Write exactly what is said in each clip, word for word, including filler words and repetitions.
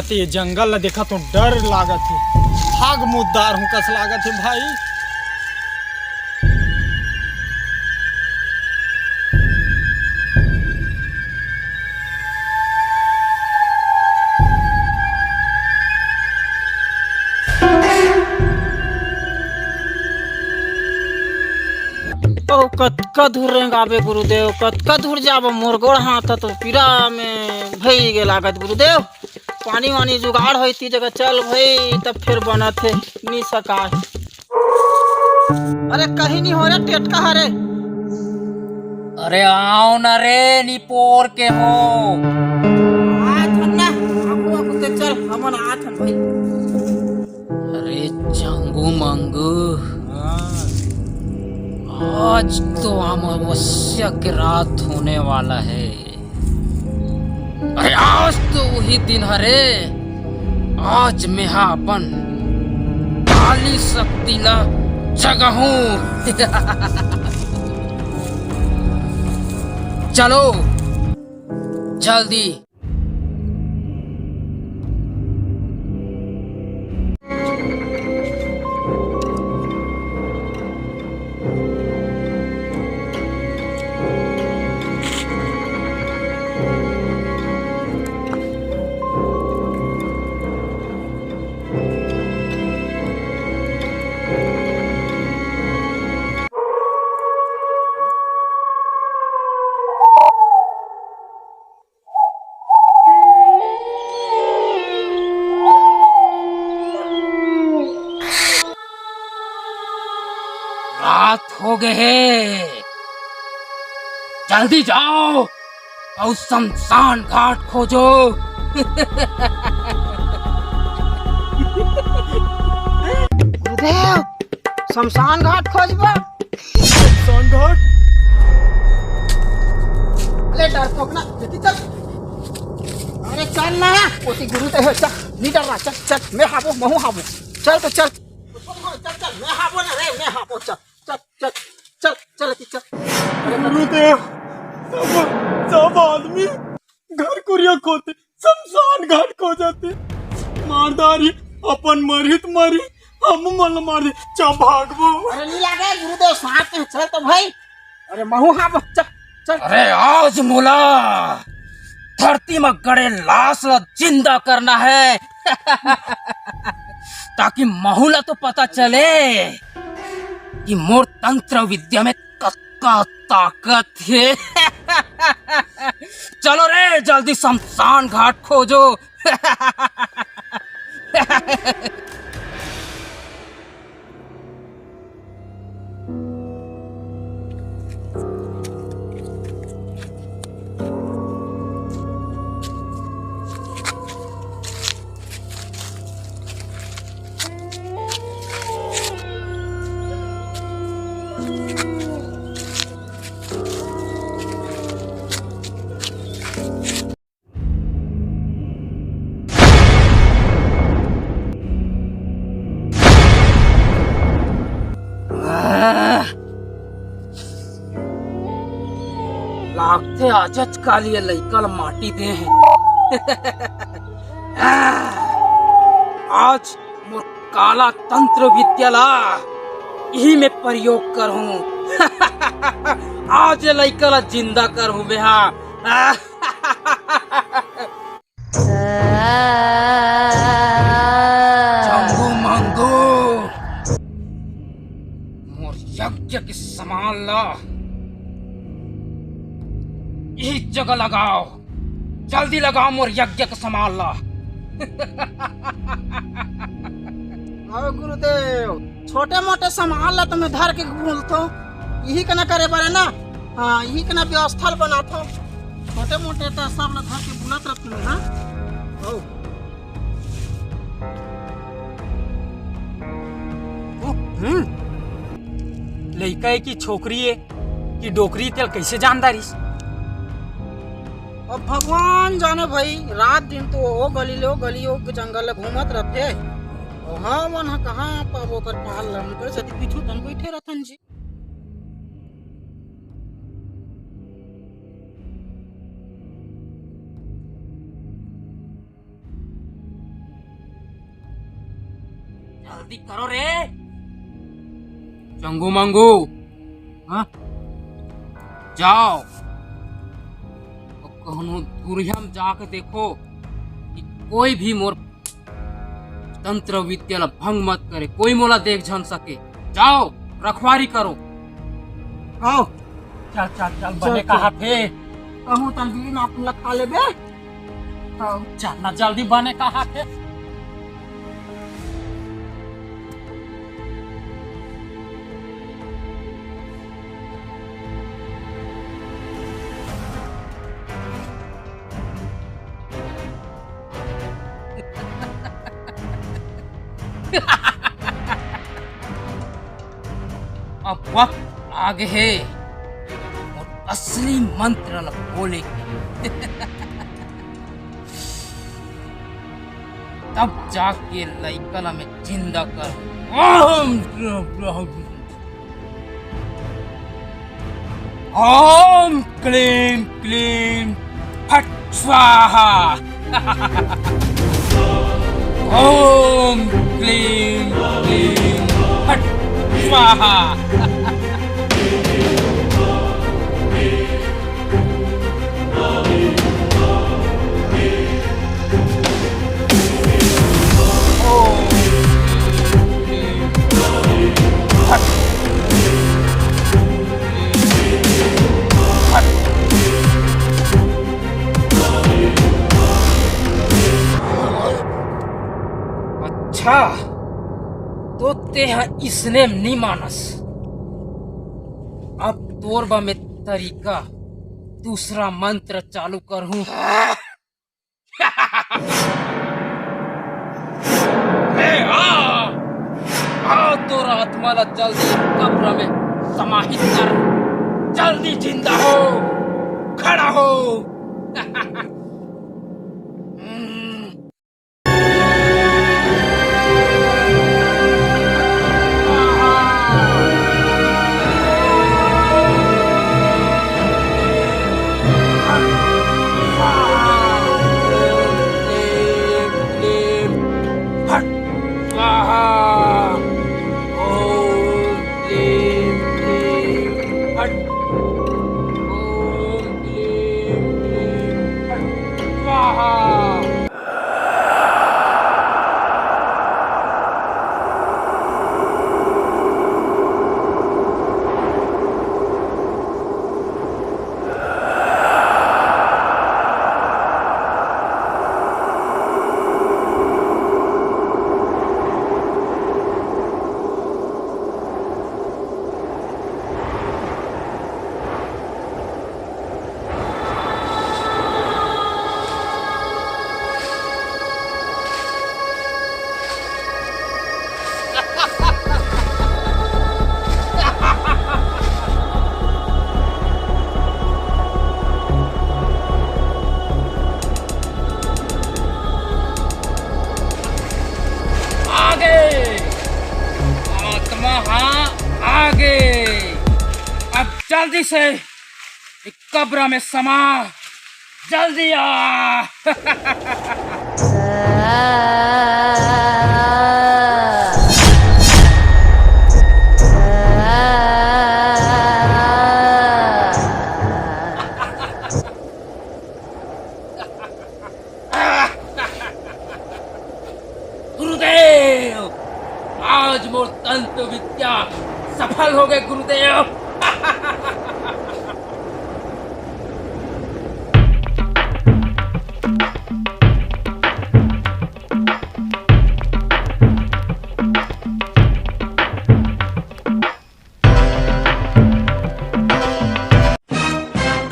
ते जंगल ला देखा तो डर लागत हे, भाग मुद्दार हूँ कस लागत हे भाई। ओ, कतका दूर रेंगाबे गुरुदेव, कतका दूर जाबो, मोर गोड़ हाथ तो पीरा में भई गे लागत गुरुदेव। पानी वानी जुगाड़ होई ती जगह चल भई, तब फिर बनत हे, नी सकाय। अरे कहीं नहीं हो रे, टेटका हरे। अरे आओ ना रे, निपोर के हो। आथन ना, आगू आगू ते चल, हमन आथन भई। अरे चंगू मंगू, आज तो अमावस्या के रात होने वाला है। अरे आज तो वही दिन हरे, आज मेहा अपन काली शक्ति ला जगाहूं। चलो जल्दी। रात हो गए हे, जल्दी जाओ अउ शमशान घाट खोजो। गुरुदेव, शमशान घाट खोजबा। शमशान घाट? अरे डरपोक ना, जल्दी चल। अरे चल ना, ओती गुरु ते हो, चल, नी डर रहा, चल, चल, मैं हाबो, महू हाबो। चल तो चल। चल, चल, मैं हाबो ना रे, मैं हाबो, चल, चल, चल, चल, चल, चल, चल। अरे गुरुदेव, सब, सब आदमी घर कुरिया खोते, शमशान घाट खो जाते। मार डारी, अपन मरही त मरही, हम मन ल मार दे, चा भागबो। अरे नी लागे गुरुदेव, साथ में चल तो भाई। अरे महू हाबो, चल, चल। अरे आज मोला धरती म गड़े लाश ल जिंदा करना है। ताकि महू ला तो पता चले कि मोर तंत्र विद्या में कतका ताकत हे। चलो रे, जल्दी शमशान घाट खोजो। लागथे आजच काल ये लइका ल माटी दे हे। आज मोर काला तंत्र विद्या ला इही में प्रयोग करहूं। आज ये लइका ला जिंदा करहूं मैं हा। चंगू मंगू, मोर यज्ञ के सामान ला इही जगह लगाओ, जल्दी लगाओ मोर यज्ञ के सामान ला। अरे गुरुदेव, छोटे मोटे सामान ला तो मैं धर के बोलथो, इही कना करे बर ना। हाँ, इही कना व्यवस्था ल बनाथो। छोटे मोटे तो सब ला धर के बुलत रथो मैं, हाँ। ओ। हम्म। लइका हे कि छोकरी हे कि डोकरी, तेला कइसे जान डारिस? अब भगवान जाने भाई, रात दिन तो ओ गली ले ओ गली, ओ जंगल ले घूमत रथे। ओ हमन ह कहाँ पाबो ओकर पाल ला, ओकर सेती पीछू तन बइठे रथन जी। जल्दी करो रे। चंगू मंगू, हाँ? जाओ, अउ कहूँ दूरिहा म जाके देखो कि कोई भी मोर तंत्र विद्या ला भंग मत करे, कोई मोला देख झन सके। जाओ, रखवारी करो। आओ। चल, चल, चल, चल, बने चल। कहा थे। कहूँ तन बीड़ी नाप लटका लेबे। आओ। चल ना, जल्दी बने कहा थे। अब वक्त आ गे हे मोर असली मंत्र ल बोले के। तब जाके लइका ल मैं जिंदा कर। ओम, ओम क्लीम क्लीम फट स्वाहा। ओम क्लीम क्लीम फट स्वाहा। अच्छा, तो तेहा इसने म नी मानस। अब तोर बर मैं तरीका, दूसरा मंत्र चालू करहूं। ए, आ! आ, तोर आत्मा ला जल्दी कब्र में समाहित कर। जल्दी जिंदा हो, खड़ा हो। हम्म। फट स्वाहा। ओम क्लीं क्लीं फट। ओम क्लीं क्लीं फट स्वाहा। आगे, आत्मा हा आगे। अब जल्दी से कब्र में समा, जल्दी आ। गुरुदेव, आज मोर तंत्र विद्या सफल हो गए गुरुदेव।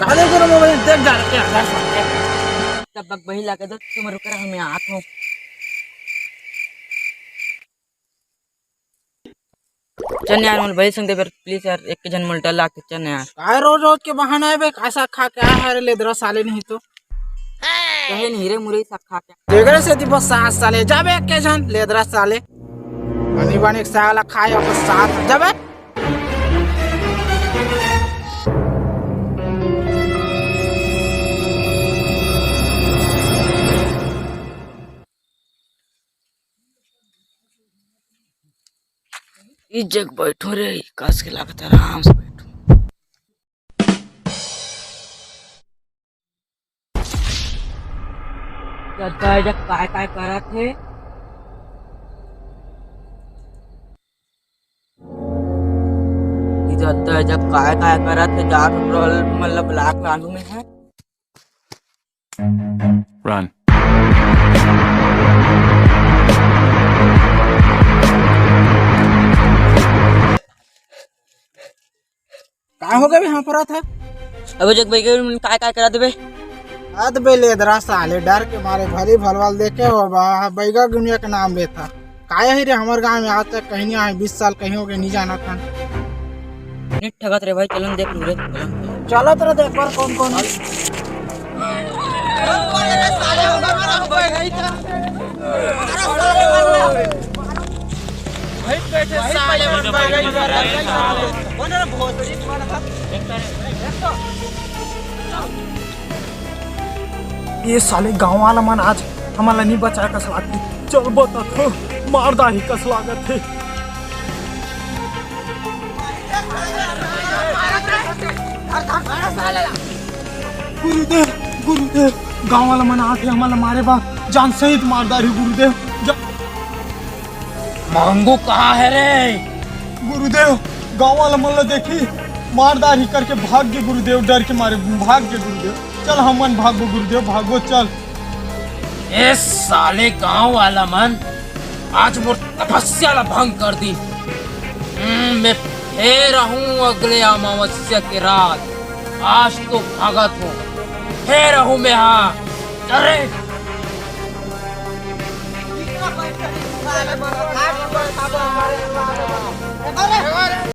काले गुरु मोबाइल देख जा के आधा सौ। तब बक बही लाके दो, तुम रुक रहा, मैं आत हूँ। चल यार, मोल भाई संग देबर, please यार, एक झन मोल डला के चल यार। काय रोज रोज के बहाना है बे, कैसा खा के आया है रे लेदरा साले नहीं तो। कहे नहीं रे मुरई सब खा के। तेगरे से दिबो सात साले, जाबे एक के झन लेदरा साले। बनी बनी साला खाए और साथ जाबे। इस जग बैठो रे, कस के लागत आराम से बैठो। दद्दा जब काय काय करत हे, कि दद्दा जब काय काय करत हे, जात रहल मतलब लाख लालू में है। Run. का हो गए बे, हाँफरत हे? अबे जग बैगे मन काय काय करा देबे? अद बे लेदरा साले, डर के मारे भली भलवाल देखे हो बा, बैगा गुनिया के नाम लेथा। काय हे रे, हमर गांव में आज तक कहीं नहीं आए, बीस साल कहीं हो गए, नहीं जाना था। नहीं ठगत रे भाई, चलन देख लू रे, चलन। चलो तो देख पर कौन कौन है। ये साले गांव वाला मन आज हमन ला नहीं बचाए कस लागथे। चल बता तो, मार दाही कस लागत हे। गुरुदेव, गुरुदेव, गांव वाला मन आथे हमन ला मारे बा, जान सहित मार दाही गुरुदेव। जा- मांगू कहाँ है रे? गुरुदेव, गांव वाला मन ला देखी, मार दाही करके भाग गे गुरुदेव, डर के मारे भाग गे गुरुदेव। चल हमन भागबो गुरुदेव, भागबो चल। ए साले गांव वाला मन, आज मोर तपस्या ला भंग कर दिन। हम्म, मैं फेर आहूं अगले अमावस्या के रात। आज तो भागत हूँ, फेर आहूं मैं हा। अरे!